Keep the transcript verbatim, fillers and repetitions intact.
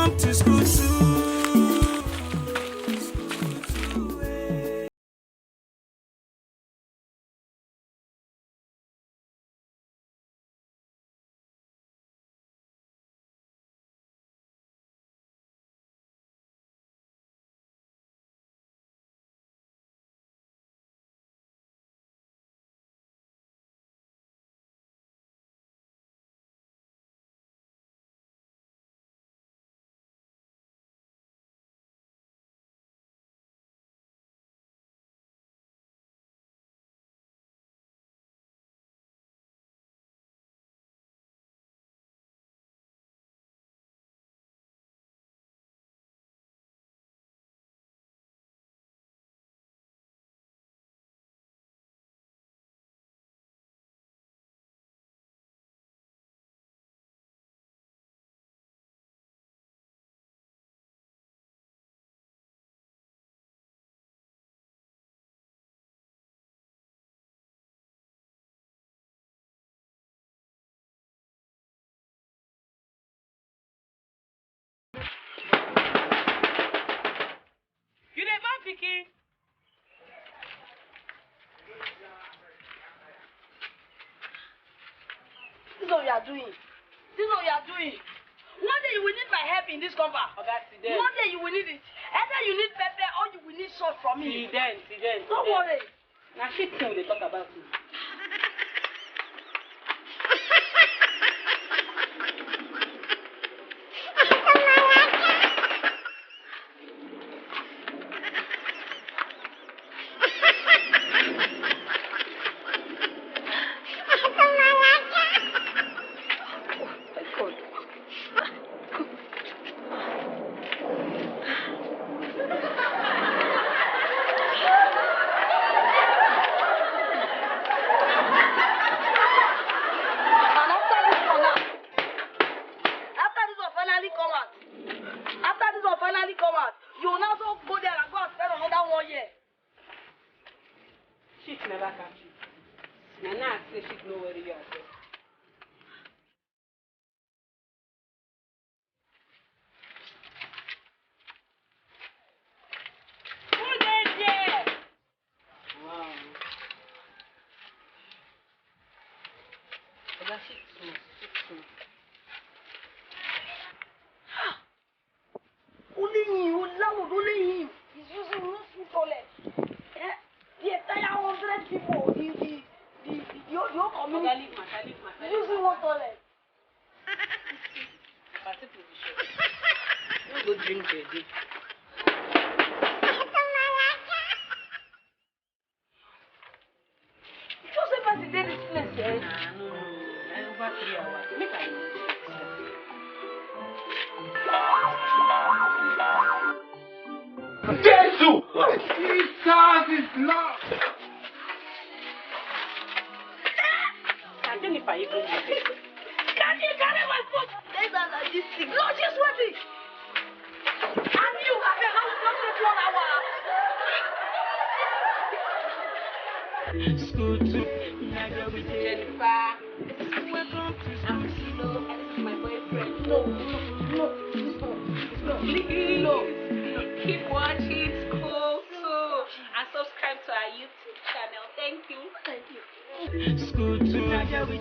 Come to school too. You dey born pikin? This is what you are doing. This is what you are doing. One day you will need my help in this compound. Oga, sit there. One day you will need it. Either you need pepper or you will need salt from me. Sit there, sit there, sit there. Don't worry. Na shit thing we dey talk about now. And after this one now, after this one finally come out, after this one finally come out, you now go go there and go and spend another one year. Shit never catch you. Na now I say shit no worry you at all. Who dey there? Wow. Oga, shit small, shit small. Only him, oh, landlord, only him. He's using one full toilet. Eh? The entire hundred people, the, the, the, the, the, whole- the whole community. Oga, leave matter, leave matter. He's using one toilet. Party position. No go drink your day. Just say person dey this place, eh? Nah, no, no, no. Na over three hours. Make I go check. Jesus! Jesus is Lord! Can Jennifer even do this? Can you carry my phone? There's an logistic. Logistic, what is? And you have a house not take one hour. School to Jennifer. Welcome to school. This is my boyfriend. No, no, no, no, no. Please, no. Keep watching School two and subscribe to our YouTube channel. Thank you. Thank you. School to